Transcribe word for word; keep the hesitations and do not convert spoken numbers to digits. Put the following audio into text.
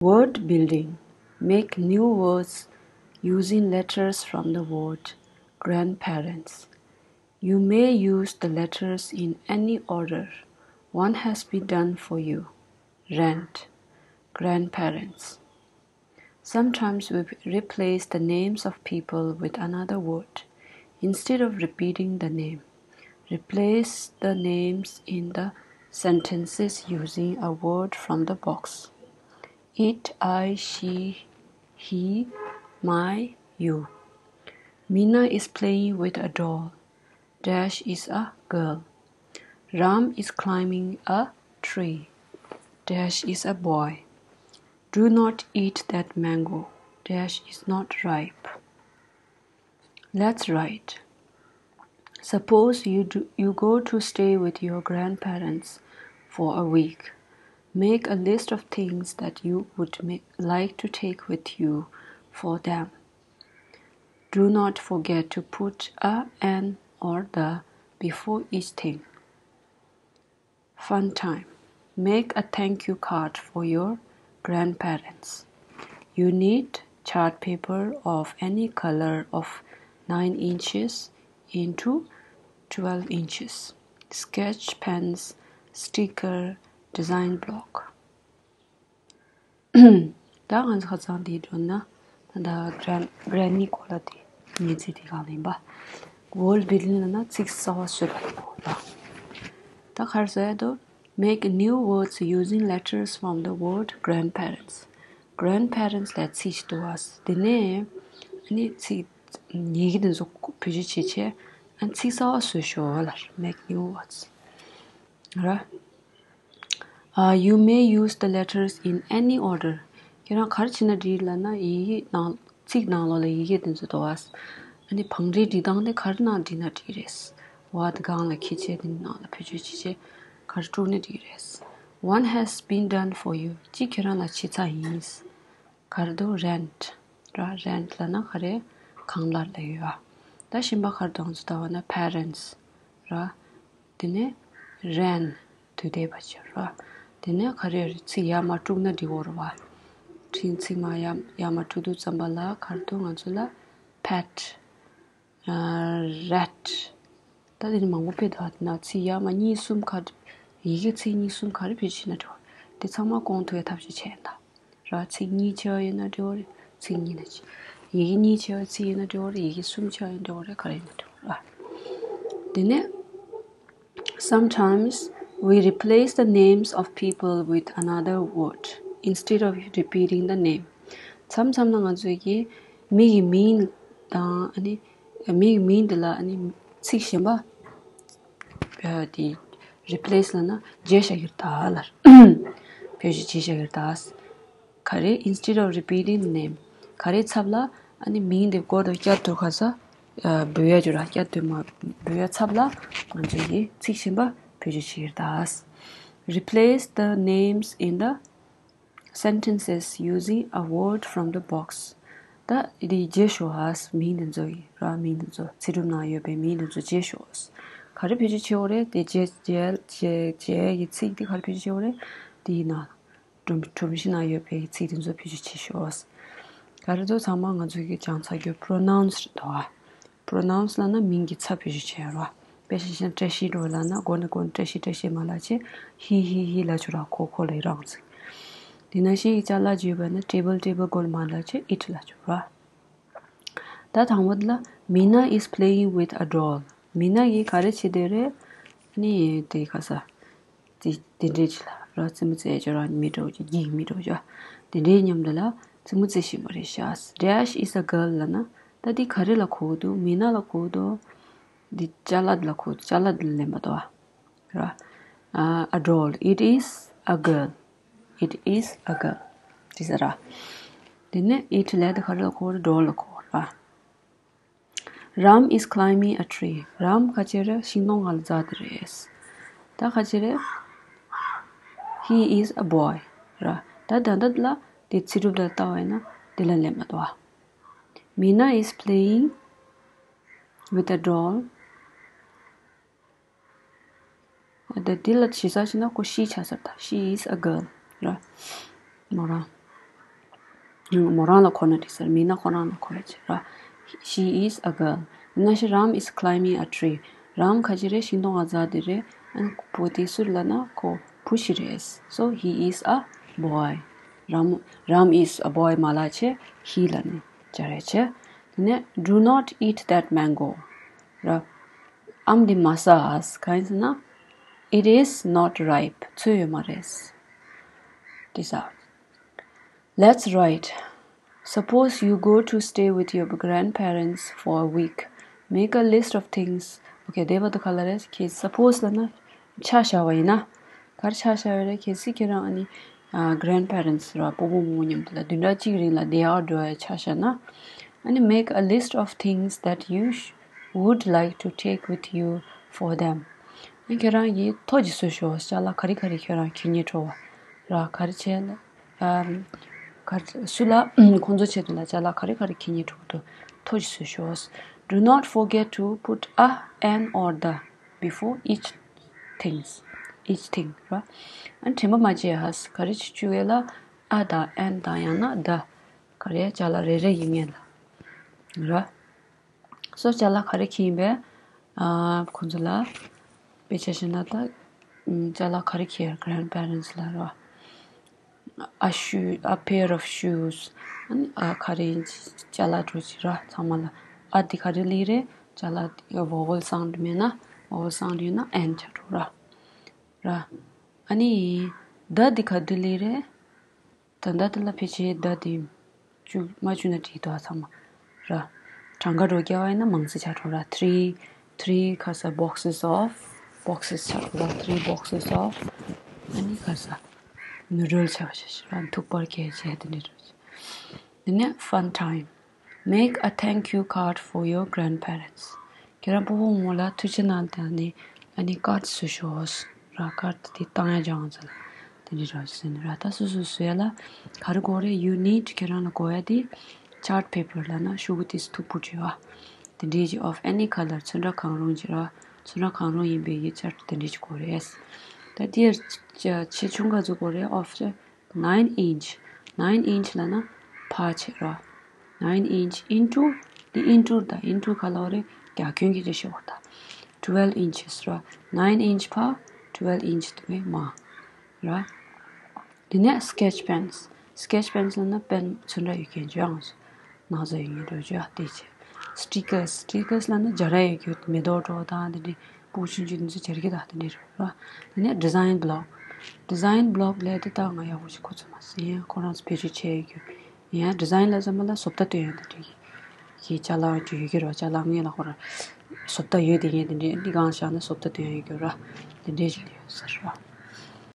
Word building. Make new words using letters from the word grandparents. You may use the letters in any order. One has been done for you. Rent. Grandparents. Sometimes we replace the names of people with another word. Instead of repeating the name, replace the names in the sentences using a word from the box. It, I, she, he, my, you. Mina is playing with a doll. Dash is a girl. Ram is climbing a tree. Dash is a boy. Do not eat that mango. Dash is not ripe. Let's write. Suppose you, do, you go to stay with your grandparents for a week. Make a list of things that you would ma- like to take with you for them. Do not forget to put a, an, or the before each thing. Fun time. Make a thank you card for your grandparents. You need chart paper of any color of nine inches into twelve inches. Sketch pens, sticker, design block. ད་ང་ཚོ་ཁ་སང་དེའི་སྒྲོན་ན་ད་ལྟ་གྷ་རན་གྷ་རན་ནི་སྐོར་ལ་དེ་ངས་ཚིག་དེ་གང་ལེན་པ། Word building ལ་ན་ཚིག་གསར་བ་བཟོས་པ་ཡིན་པ་ལ། ད་ག་རེ་བཟོ་ཡ་འདུག Make new words using letters from the word grandparents. Grandparents ལ་ཚིག་ཞིག་འདུག་བ། དེ་ནས་ཨ་ནི་ཚིག་ཡི་གེ་དེ་ཚོ་བེད་སྤྱོད་བྱེད་ཆེད་ཨ་ནི་ཚིག་གསར་བ་བཟོས་ཤོག་ལ། Make new words ར། Uh, you may use the letters in any order. ཁྱེད་རང་ག་རེ་བྱེད་ན་འགྲིག་ལབ་ན་ཡི་གེ་ནང་ཚིག་ནང་ལོགས་ལ་ཡི་གེ་དེ་ཚོ་འདུག་བ། ཨ་ནི་བང་སྒྲིག་སྒྲིག་སྟངས་དེ་ག་རེ་ནང་སྒྲིག་ན་འགྲིག་རེད། Word སྒང་ལ་འཁྱེར་བྱས་དེ་ནང་ལ་བེད་སྤྱོད་བྱེད་བྱས་ག་རེ་དཀྲུག་ན་འགྲིག་རེད། One has been done for you. གཅིག་ཁྱེད་རང་ལ་བྱས་ཚར་ཡིན། ག་རེ་འདུག rent ར། rent ལབ་ན་ག་རེ་ཁང་གླ་ལབ་ཡོད་ཨ། ད་གཞན་པ་ག་རེ་འདུག་ང་ཚོ་ལྟ་བ་ན་parents ར། དེ་ནས་རན་དུས་དེ་བ་ཅིག་ར། དེ་ནས་ག་རེ་རེད། ཚིག་ཡར་མར་དཀྲུག་ན་འགྲིག་གོ་རེད་བ། ཕྲན་ཚིག་མར་ཡར་ཡར་མར་དཀྲུག་དུས་ཙམ་པ་ལ་ག་རེ་འདུག་ང་ཚོ་ལ་pet rat ད་དེ་ནི་མང་པོ་ཕེབས་འདུག་ན་ཚིག་ཡར་མར་གཉིས་གསུམ་ག་རེ་ཡི་གེ་ཚིག་གཉིས་གསུམ་ག་རེ་བེད་སྤྱོད་བྱེད་ན་འགྲིག་གོ་དེ་ཚང་མ་སྐོང་ཐུབ་ཡ་ཐབས་ཤེས་བྱས་ཡིན་ད། ར། ཚིག་གཉིས་ཆེ་བ་ཡིན་ན་འགྲིག་གོ་རེད། ཚིག་གཉིས་ན་ཅི། ཡི་གེ་གཉིས་ཆེ་བ་ཚིག་ཡིན་ན་འགྲིག་གོ་རེད། ཡི་གེ་གསུམ་ཆེ་བ་ཡིན་ན་འགྲིག་གོ་རེད། ག་རེ་ཡིན་ན་འགྲིག་གོ་ར། དེ་ནས། Sometimes we replace the names of people with another word instead of repeating the name. མཚམས་མཚམས་ན་ང་ཚོས་ཀྱིས་མི་ཡི་མིང་དང་ཨ་ནི་མི་ཡི་མིང་དེ་ལ་ཨ་ནི་ཚིག་གཞན་པ་དེ་replace ལབ་ན་བརྗེ་བཞག་གི་རེད་ད་ལབ། བེད་སྤྱོད་བྱེད་བཞག་གི་རེད་ད། ག་རེ། Instead of repeating the name ག་རེ་ཚབ་ལ་ཨ་ནི་མིང་དེ་སྐོར་དུ་བསྐྱར་དུ་ག་ས་འབོད་ཡ་ཅིག་ར། བསྐྱར་དུ་མ་འབོད་ཡ་ཚབ་ལ་ང་ཚོ་ཡིས་ཚིག་གཞན་པ་བེད་སྤྱོད་བྱེད་ཀྱི་རེད་ད། Replace the names in the sentences using a word from the box. ད་འདི་བརྗེ་ཤོག་ཨ། མིང་དེ་ཚོ་ཡི་ར། མིང་དེ་ཚོ་ཚིག་གྲུབ་ནང་ཡོད་པའི་མིང་དེ་ཚོ་བརྗེ་ཤོག་ཨ། ག་རེ་བེད་སྤྱོད་བྱེད་དགོས་རེད། དེ་བརྗེ་བརྗེ་བརྗེ་བརྗེ་ཡི་ཚིག་དེ་ག་རེ་བེད་སྤྱོད་བྱེད་དགོས་རེད། དེ་ཡིན་ན། སྒྲོམ་སྒྲོམ་གཞི་ནང་ཡོད་པའི་ཚིག་དེ་ཚོ་བེད་སྤྱོད་བྱེད་ཤོག་ག་རེ་འདུག་ཚང་མ་ང་ཚོ་གིས་སྦྱངས་ཚར་རྒྱུ་pronouns རེད་དོ། pronouns ལབ་ན་མིང་གི་ཚབ་བེད་སྤྱོད་བྱེད་ཡ་རེད་བ། དཔེ་བཞག་ན་བཀྲ་ཤིས་འགྲོ་ལབ་ན་མགོ་ནས་མགོ་ནས་བཀྲ་ཤིས་བཀྲ་ཤིས་མ་ལབ་བྱས་ཧི་ཧི་ཧི་ལབ་བཅུག་ར། ཁོ་ཁོ་ལབ་ཡ་རང་ཚིག་དེ་ནང་བཞིན་ཅ་ལག་ཅིག་ཡོད་པ་ན་table table མགོ་ནས་མ་ལབ་བྱས་it ལབ་བཅུག་ར། ད་དང་པོ་དེ་ལ་Mina is playing with a doll. མི་ན་གིས་ག་རེ་བྱེད་བསྡད་རེད། ཨ་ནི་དེ་ག་ས། དེ་དེ་འདྲས་ཅིག་ལ་ར་རྩེད་མོ་རྩེ་ཡ་ཅིག་ར། མི་འདྲ་བོ་ཅིག་རྒྱུག་མི་འདྲ་བོ་ཅིག་དེ་འདྲའི་མཉམ་དུ་ལ་རྩེད་མོ་རྩེ་བཞིན་པ་རེད་ཤག Dash is a girl ལབ་ན་ད་འདི་ག་རེ་ལ་གོ་གི་འདུག་མི་ན་ལ་གོ་གི་འདུག་འདི་ཅ་ལག་འདི་ལ་གོ་གི་འདུག་ཅ་ལག་འདི་ལ་ལེན་པ་འདུག་ཨ། ར། ཨ། a doll. It is a girl. It is a girl. དེ་ཟེར་ར། དེ་ནས་it ལས་དེ་ག་རེ་ལ་གོ་རེད། doll ལ་གོ་ར། Ram is climbing a tree. རམ་ཁ་ཅེ་རེད། ཤིང་སྡོང་ང་ལ་འཛེགས་དེ་རེད། ད་ཁ་ཅེ་རེད། He is a boy. ར། ད་ད་ད་ལ་དེ་ཚིག་གྲུབ་ལ་ལྟ་བ་ཡིན་ན་དེ་ལ་ལེན་པ་འདུག་ཨ། Mina is playing with a doll. ད་འདི་ལ་ཇི་ས་ཞེ་ན་ཁོ་she ཆགས་ས་རེད་ད། She is a girl ར། མོ་རང་ མོ་རང་ལ་གོ་ན་འགྲིག་ས་རེད། མིང་ན་ཁོ་རང་ལ་གོ་རེད་ཅེས་ར། She is a girl. ན་ཤི་རམ་is climbing a tree. རམ་ག་ཅི་རེད། ཤིང་སྡོང་ང་འཛེགས་དེ་རེད། ཨ་ནི་པོ་དེ་སུ་ལབ་ན་ཁོ་བུ་ཞིག་རེད། So he is a boy. རམ་རམ་is a boy མ་ལབ་བྱས་he ལབ་ནས་སྦྱར་ཡ་བྱས། དེ་ནས་do not eat that mango. ར། ཨམ་འདི་མ་ཟ། གང་ཡིན་ཟེར་ན། It is not ripe. ཚོད་ཡོད་མ་རེད། དེ་ཟ། Let's write. Suppose you go to stay with your grandparents for a week. Make a list of things. Okay, དེ་བར་དུ་ག་ལ་རེད། ཁྱེད་suppose ལབ་ན་ཆ་བཞག་པ་ཡིན་ན། ག་རེ་ཆ་བཞག་པ་རེད། གལ་སྲིད་ཁྱེད་རང་ཨ་ནི་grandparents ར་སྤོ་བོ་སྤོ་བོ་མཉམ་དུ་ལ་བདུན་ཕྲག་གཅིག་རིང་ལ་བསྡད་ཡག་འགྲོ་ཡ་ཆ་བཞག་ན། ཨ་ནི་make a list of things that you sh- would like to take with you for them. ཨ་ནི་ཁྱེད་རང་གིས་ཐོ་ཅིག་བཟོས་ཤོག་ཅ་ལག་ག་རེ་ག་རེ་ཁྱེད་རང་ཁྱེར་སྙིང་བྲོ་བ་ར། ག་རེ་བྱས་ན། ཨམ། ག་རེ་སུ་ལ་ཁོང་ཚོ་ཆེད་དུ་ལ་ཅ་ལག་ག་རེ་ག་རེ་ཁྱེར་སྙིང་བྲོ་བ་འདུག་ཐོ་ཅིག་བཟོས་ཤོག Do not forget to put a, an or the before each things, each thing ར། ཨ་ནི་དྲན་པ་མ་བརྗེད་ཧ། ག་རེ་བྱེད་བཅུག་གི་ལ། a དང་an དང་ཡང་ན་the ག་རེ་ཅ་ལག་རེ་རེ་ཡིན་ངེས་ལ་ར། སོ་ཅ་ལག་ག་རེ་ཁྱེར་ཡིན་པས། ཨ་ཁོང་ཚོ་ལ་དཔེ་ཆ་བཞག་ན་ད་ཅ་ལག་ག་རེ་ཁྱེར་grandparents ལ་ར། A shoe, a pair of shoes. ཨ་ནི་ཨ་ག་རེ་ཅ་ལག་འགྲོ་ཅི་ར་ཚང་མ་ལ། ཨ་འདི་ག་རེ་ལི་རེད། ཅ་ལག་འདི་vowel sound མེད་ན་vowel sound ཡོད་ན་an ཆགས་འགྲོ་ར། ར། ཨ་ནི་the འདི་ག་དུས་ལི་རེད། ད་ལྟ་དེ་ལ་ཕལ་ཆེར་the འདི་བཅུག་མ་བཅུག་ན་འགྲིག་འདུག་ཚང་མ་ར། གྲངས་ཀ་འགྲོ་རྒྱག་པ་ཡིན་ན་མང་ཙམ་ཆགས་འགྲོ་ར། three, three ག་ས་boxes of, boxes ཆགས་འགྲོ་ར། three boxes of ཨ་ནི་ག་ས་noodle ཆགས་ཤག་ཤག་ར། ཐུག་པར་གས་བྱས་དེ་འདྲ་འགྲོ་ཤག་དེ་ནས་fun time. Make a thank you card for your grandparents. ཁྱེད་རང་སྤོ་བོ་སྤོ་བོ་ལ་ཐུགས་རྗེ་གནང་དང་ནི་ཨ་ནི་card བཟོས་ཤོག་ར། card དེ་བཏང་ཡ་སྦྱང་ཚར་ལ་དེ་འདྲའི་ར་ཟེར་ནི་ར། ད་སོ་སོ་བཟོ་ཡ་ལ་ག་རེ་དགོས་རེད། You need ཁྱེད་རང་ལ་དགོས་ཡ་དེ་chart paper ལབ་ན་ཤོག་གུ་དེ་མཐུག་པོ་བྲིས་པ་དེ་འདྲའི་ཅིག of any color ཚོན་ཁྲ་གང་རུང་ཅིག་ར། ཚོན་ཁྲ་གང་རུང་ཡིན་པའི་གི་chart དེ་འདྲའི་ཅིག་དགོས་རེད། ད་དེ་ཆེ་ཆུང་ག་ཚོད་དགོས་རེད། of nine inch, nine inch ལབ་ན་ཕར་ཕྱེ་ར། nine inch into འདི་into དང་into ག་ལ་བ་རེད། རྒྱ་ཁྱོན་གྱི་རེ་ཞིག་བ་དང་twelve inches ར། nine inch ཕར་twelve inch དེ་མེད་མ་ར། དེ་ནས་sketch pens, sketch pens ལབ་ན་པེན་ཚོན་ཁྲ་ཡོད་མཁན་ཅོ་ཡང་ནག་ཚ་ཡོད་མཁན་རོ་ཅོ་ཡ་དེ་ཆེ། Stickers, stickers ལབ་ན་སྦྱར་ཡ་ཡོད་རྒྱུ་མེ་ཏོག་འགྲོ་དང་དེ་འདྲའི་པུ་ཆུང་ཆུང་འདི་ཚོ་སྦྱར་གྱི་དང་དེ་འདྲའི་རོ་ར། དེ་ནས་design block, design block ལས་དེ་ད་ང་ཡག་པོ་ཞིག་གོ་ཚོད་མ་སོང་། ཡིན་ཡང་ཁོ་རང་ཚོ་བེད་སྤྱོད་བྱས་ཡོད་རྒྱུ་ཡིན་ཡང་design ལ་ཚང་མ་ལ་བཟོ་ལྟ་སྟོན་ཡ་དེ་འདྲའི་གི་ཅ་ལག་ཅིག་ཡོད་ཀྱི་རོ། ཅ་ལག་ངས་ལ་ཁོ་ར་བཟོ་ལྟ་ཡོད་དེ་ངས་དེ་འདྲའི་འདི་གང་བཞག་ན་བཟོ་ལྟ་སྟོན་ཡ་ཡོད་རྒྱུ་ར། དེ་འདྲའི་ཞིག་ཡོད་ཟེར་རོ།